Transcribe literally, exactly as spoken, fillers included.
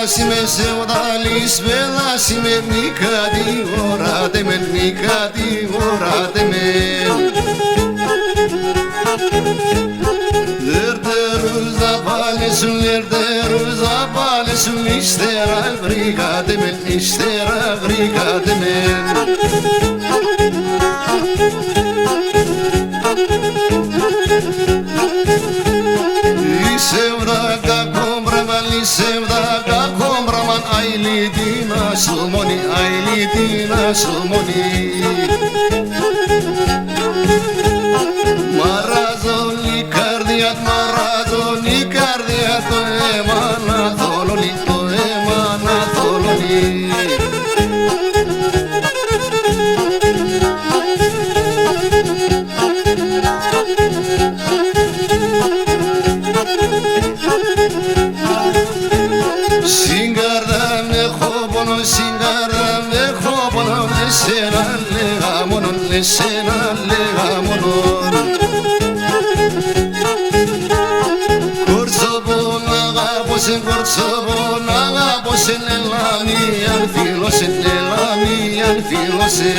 Ας είμαι σε οδαλής, βέλα, ας είμαι νίκα τη γόρα, τ' εμέν, νίκα τη γόρα, τ' εμέν. Λερτερούζα πάλεσουν, λερτερούζα πάλεσουν, ύστερα γρήγα, τ' εμέν, ύστερα γρήγα, τ' εμέν. Είσαι οδα κακόν πράμαν, είσαι οδα κακόν πράμαν, αηλίτινα σωμόνι, αηλίτινα σωμόνι. Μ' αρράζον η καρδία, μ' αρράζον η καρδία, το αίμαν ατ' θολώνει, το αίμαν ατ' θολώνει. Σην καρδά μ' έχω πόνον, σην καρδά μ' έχω πόνον, εσέναν λέγα μόνον, εσέναν λέγα μόνον. Κορτσόπον, αγαπώ σε, κορτσόπον, αγαπώ σε, ελά μίαν φιλώ σε, ελά μίαν φιλώ σε.